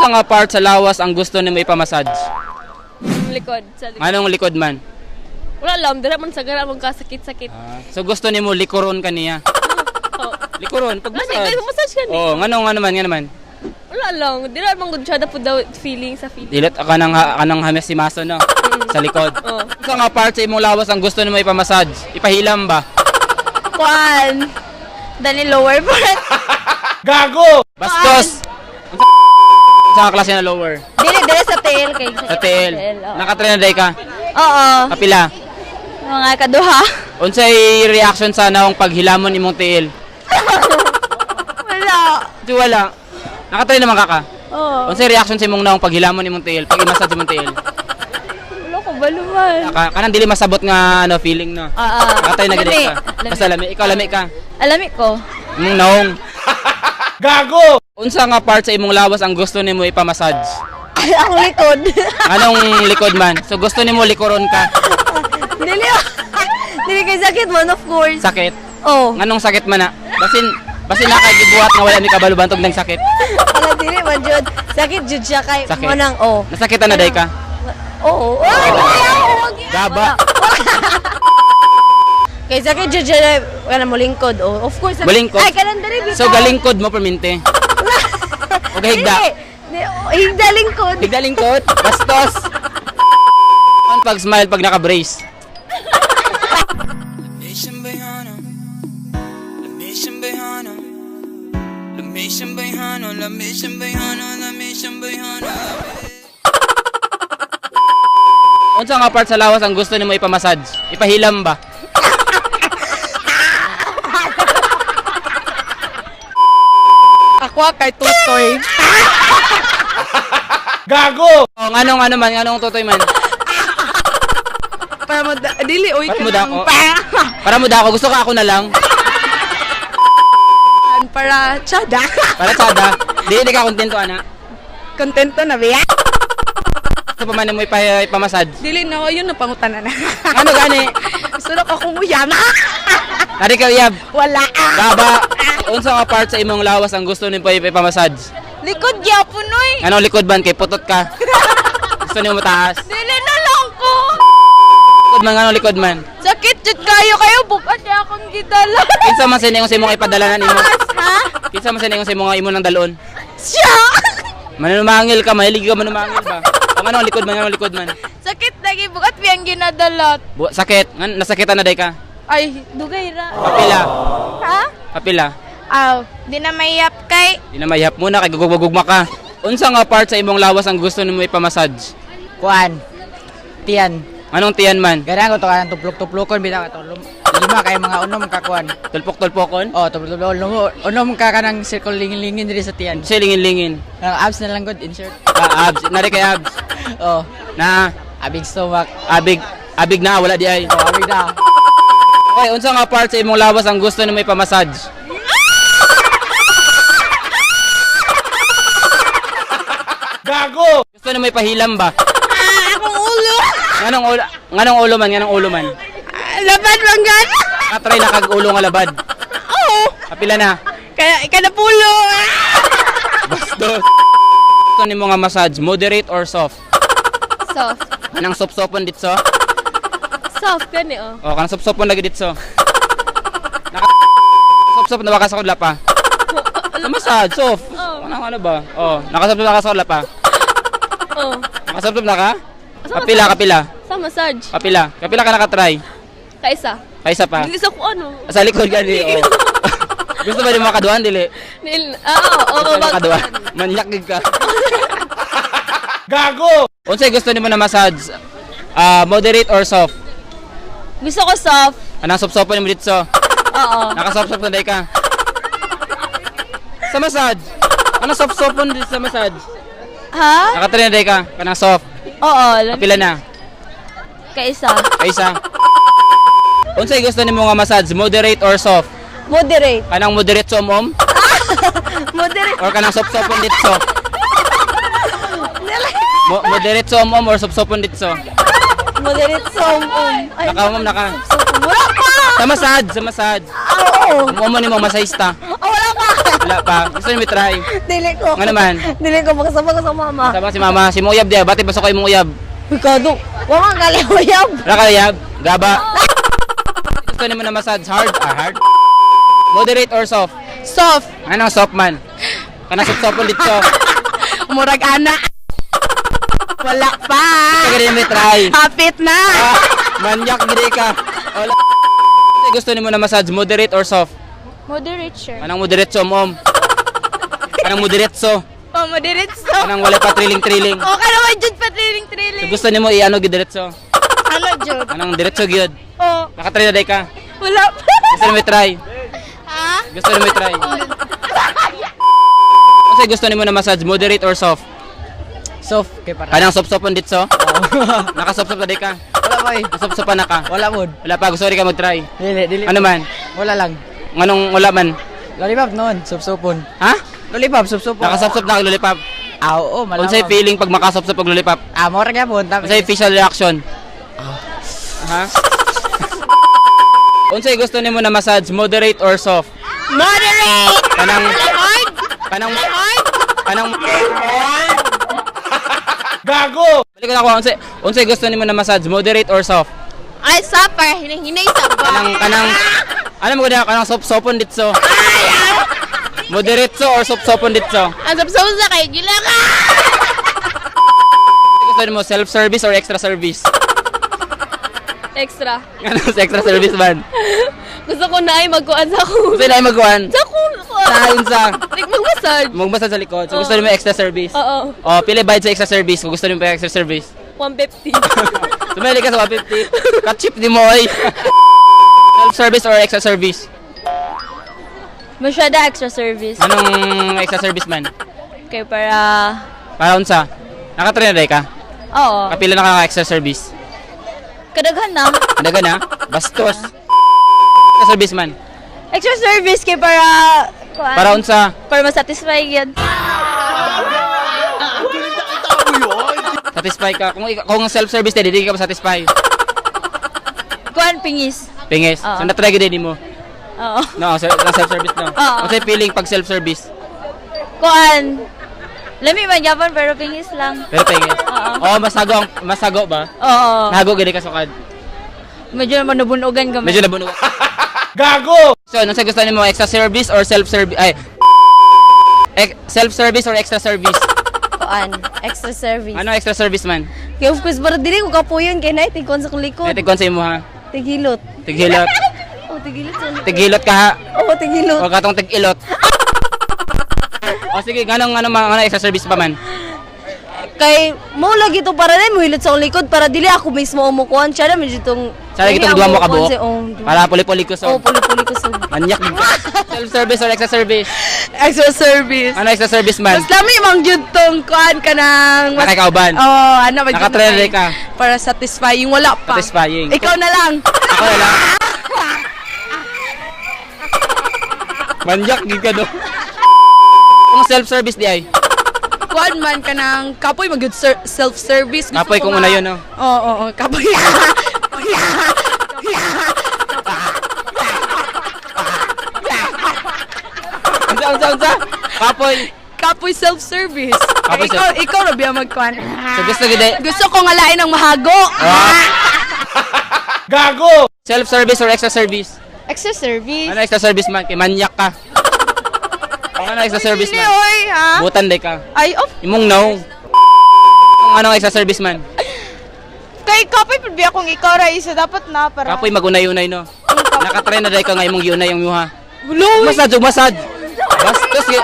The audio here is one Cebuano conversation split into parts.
Unsa nga part sa lawas ang gusto nimo ipamassage? Likod. Sa likod. Anong likod man? Wala lang, dira man sagara mong kasakit-sakit. Ah, so gusto nimo likuron kaniya. Oh. Likuron pag Kasi massage. kay massage ka ni. Oh, nganong nga naman, nga naman. Wala lang, dira man gud siya dapat daw feeling sa feeling. Dilot ka nang kanang hames si Maso no sa likod. Oo. Unsa nga part sa imong lawas ang gusto nimo ipamassage? Ipahilam ba? Kuan. Dali lower part. Bastos. Unsa nga klase na lower? Dili, dili sa tail kay Sa TL. oo. Nakatrain na day ka? Oo. Kapila. Mga kaduha. Unsay reaction sa naong paghilamon imong tiil? Wala. Di wala. Nakatry naman ka ka. Oo. Unsay reaction sa imong naong paghilamon imong tiil, pag i-massage imong tiil? Wala ko baluman. Ka kanang dili masabot nga ano feeling no. Oo. Nakatry na gid Lami. ka. Lami. Basta lami, ikaw lami ka. Alami ko. Imong naong. Gago. Unsa nga part sa imong lawas ang gusto nimo ipamassage? Ang likod. Anong likod man? So gusto nimo likuron ka. Dili. Dili kay sakit man, of course. Sakit. Oh. Nganong sakit man na? Basin basin na kay gibuhat nga wala ni kabalubantog ng sakit. Wala dili man jud. Sakit jud siya kay Sakit. mo nang oh. Nasakitan na day ka? Oo. Ay, wag yan. Gaba. Kay sakit jud siya kana mo lingkod. Oh, of course. Mulingkod? Ay, kanang diri bitaw. So galingkod mo perminte. O higda. Dili. Oh, higda lingkod. Higda lingkod. Bastos. Ang pag-smile pag naka-brace. Mission Bayhana, La Mission Bayhana, La Mission Bayhana, La Mission Bayhana, La Mission Bayhana. Unsa nga part sa lawas ang gusto nimo ipamassage? Ipahilam ba? Ako kay Tutoy. O nganong ano man, nganong tutoy man? Para mo dili oy Para mo dako. Para mo dako, gusto ka ako na lang. Para tsada. Para tsada. Di di ka kontento ana. Kontento na biya. Gusto pa man nimo ipamassage. Dili na yun na pangutana na. Ano gani? Gusto na ko kumuyama. Nari ka yab. Wala. Gaba. Unsa nga part sa imong lawas ang gusto nimo ipamassage? Likod gyapon oy. Anong likod man kay putot ka? Gusto nimo mataas? Dili na lang ko. Likod man, anong likod man? Sakit jud kayo kayo bukat niya akong gidala. Kinsa man sa inyo sa imong ipadala na nimo? Ha? Kinsa man sa inyo sa imong imo nang dalon? Siya. Manumangil ka, mahilig ka manumangil ba? O anong likod man, anong likod man? Sakit lagi bukat piyang ginadala. Sakit, ngan nasakitan na day ka. Ay, dugay ra. Kapila, Ha? kapila. Aw, di na mayap kay. Di na mayhap muna kay gugugugma ka. Unsa nga part sa imong lawas ang gusto nimo ipamassage? Kuan. Tiyan. Anong tiyan man? Ganang ko to kanang tuplok-tuplokon bitaw to. Lima kay mga unom ka kuan. Tulpok-tulpokon? Oh, tuplok-tuplokon. Unom ka kanang circle lingin-lingin diri sa tiyan. Siya lingin-lingin. Kanang abs na lang gud insert. Ah, abs, nari kay abs. Oh, Na abig stomach. abig, abig na wala di ay. Oh, abig na. Okay, unsa nga part sa imong lawas ang gusto nimo ipamassage? Gago! Gusto nimo ipahilam ba? Ah, akong ulo. Nganong ulo, nganong ulo man, nganong ulo man? Ah, labad man gan. Katry na kag ulo nga labad. Oo. Kapila na. Kaya kanapulo. Bastos. Gusto nimo nga massage, moderate or soft? Soft. Kanang soft-sofon ditso? Soft gani oh. O, kanang soft-sofon lagi ditso. Naka soft-soft na baka sa kudla pa. Sa massage, soft. Oh. Kanang ano ba? Oh, naka-soft na ka sa kudla pa. Oh. Naka-soft na ka? Sa Kapila, massage. kapila. Sa massage. Kapila. Kapila ka nakatry. Kaisa. Kaysa pa. Dili sa ko ano. Sa likod gani. Oh. Gusto ba ni mga kaduan dili? Nil ah, oo, oo, Gusto mo wag- kaduan. Manyak gid ka. Gago. Unsay gusto nimo na massage? Ah, moderate or soft? Gusto ko soft. Anang soft-sofon nimo ditso? Oo. Naka-soft-soft na day ka. Sa massage. Ano soft-sofon dito sa massage? Ha? Nakatry na day ka. Kanang soft. Oo. Kapila na. Kaisa. Kaysa. Unsay gusto nimo nga massage? Moderate or soft? Moderate. Kanang moderate sa umom Moderate. or kanang soft-sofon ditso? Moderate sa umom or soft-sofon ditso? Moderate sa um. Ay, Naka umom naka. wala pa. Sa massage, sa massage. Oo. Umom nimo masahista. Oh, wala pa. Wala pa. Gusto nimo try? Dili ko. Nga naman. Dili ko makasama ko sa mama. Sama si mama, si mong uyab diya, bati basta ko imong uyab. Uy, kado. Wa man kali uyab. Wala ka uyab? Gaba. Gusto nimo na massage hard? Ah, hard. Moderate or soft? Soft. Anong soft man? Kana soft soft ulit so. Murag ana. Wala pa. Gusto nimo try. Hapit na. Ah, manyak gid ka. Wala. Gusto nimo na massage moderate or soft? Moderate, sure. Anong moderate so, mom? Anong moderate so? Oh, moderate so. Anong wala pa triling-triling? Okay naman jud pa triling triling. So, gusto nimo i-ano gid diretso? Ano jud? Anong diretso gyud? Oh, Nakatry na day ka. wala pa. Gusto nimo i-try? Ha? Gusto nimo i-try? Kasi gusto nimo na massage moderate or soft? Soft kay para. Kanang soft soft ditso? Naka soft soft na day ka. Wala pa eh. Soft soft na ka. Wala pod. Wala pa, gusto rin ka mag-try. Dili, dili. Ano man? Wala lang. Nganong wala man? Lollipop noon, supsupon. Ha? Lollipop, supsupon. Naka soft soft na kag lollipop. Ah, oo, malamang. Unsay feeling pag maka soft soft pag lollipop? Ah, mura gyapon. Unsay facial reaction? Ha? Unsay gusto nimo na massage, moderate or soft? Moderate. Kanang Hard. kanang Hard. kanang Gago! Balik na ako, unsay gusto nimo na massage, moderate or soft? Ay, soft. Para hinahinay sa ba. Kanang kanang alam mo na kanang soft sopon ditso. Moderate so or soft sopon ditso? Ang sapsaw sa kay gila ka. Gusto nimo self service or extra service? Extra. Ano sa extra service man? Gusto ko na ay magkuan sa ako. Gusto na magkuan? Sa ako. Sa unsa? Like magmassage. Magmassage sa likod. So gusto nimo extra service? Oo. Oh, pili bayad sa extra service kung gusto nimo pa extra service. 150. Sumali ka sa 150. Ka-cheap di mo oy. Self service or extra service? Masyada extra service. Anong extra service man? Okay, para Para unsa? Nakatry na ka? Oo. Kapila na ka extra service? Kadaghan na. Daga na? Bastos. Extra service man. Extra service kay para kuan. Para unsa? Para masatisfy yan. Satisfy ka. Kung self-service na, di ka satisfy. Kuan pingis. Pingis. Oo. So natry gid nimo. Oo. No, self-service no. Oo. Unsay feeling pag self-service? Kuan. Lami man gyapon pero pingis lang. Pero pingis. Oo. Oh, masago ang masago ba? Oo. Nahago gid ka sukad. Medyo manubunugan kami. Medyo nabuno. Gago. So, ano sa gusto nimo, extra service or self-service? Ay. Self-service or extra service? Kuan, extra service. Ano extra service man? Kay of course para dili ko kapuyon kay nay tigkuan sa akong likod. Tigkuan sa imo ha. Tighilot. Tighilot. Oh, tighilot sa likod. Tighilot ka ha. Oh, tighilot. O katong tig-ilot. O sige, ganong ano ano extra service pa man? Kay mo lagi to para na mohilot sa akong likod para dili ako mismo umukuan siya na medyo tong Sa lagi itong duha mo kabuok. Oh, Para puli-puli ko oh so. puli-puli ko sa Manyak gid ka. Self-service or extra service? Extra service. Ano extra service man? Mas lami mang jud tong kuan ka ng mas Nakakauban. Oh, ano ba jud Nakatrere na- ka. Para satisfying wala pa. Satisfying. Ikaw na lang. Ako na lang. Manyak gid ka do. Kung self-service di ay. Kuan man ka ng kapoy mag self-service. Gusto Kapoy ko kung nga- una yun, no? Oo, oo, oo, kapoy. Unsa unsa unsa? Kapoy. Kapoy self-service. Kapoy ikaw, ikaw ra biya magkuan. So gusto gid ay. Gusto ko nga lain ang mahago. Ah. Gago. Self-service or extra service? Extra service. Ano extra service man? Kay manyak ka. Ano extra service Dili, man? oy, ha? Butan day ka. Ay, oh, Imong no. Kung anong extra service man? kay kapoy pud biya kung ikaw ra isa dapat na para. Kapoy magunay-unay no. Nakatry na day ka nga imong giunay ang yuha. Luy. Massage, ug massage. Bastos gi.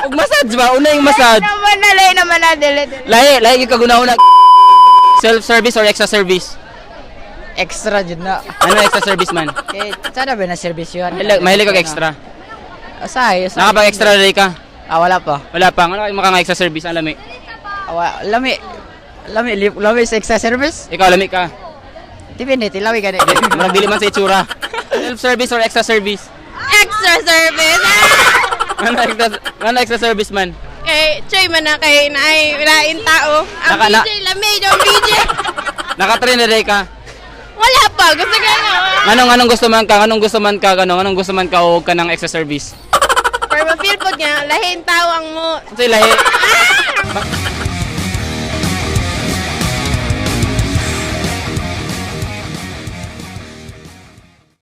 Ug massage ba? Unay yung massage. Naman na lain naman na dili. dili. Lahi, lahi yung kagunahuna. Self-service or extra service? Extra jud na. Ano extra service man? Kay sana ba na service yun? Mahilig kag extra. Asay, asay. Nakapag-extra na ka. Ah, wala pa. Wala pa. Ano kayo makanga extra service? Ang lami. Ah, lami. Lami, lami sa extra service? Ikaw, lami ka. Depende, tilawi ka Murag dili man sa itsura. Self-service or extra service? Extra service. Ano extra service man? Kay Choy man na kay naay lain tao. Ang BJ lami yung BJ. Nakatry na day ka. Wala pa gusto ka na. Anong anong gusto man ka? Anong gusto man ka? Anong anong gusto man ka o ka ng extra service? Para Ma-feel pod nga lahin tao ang mo. Unsay lahi?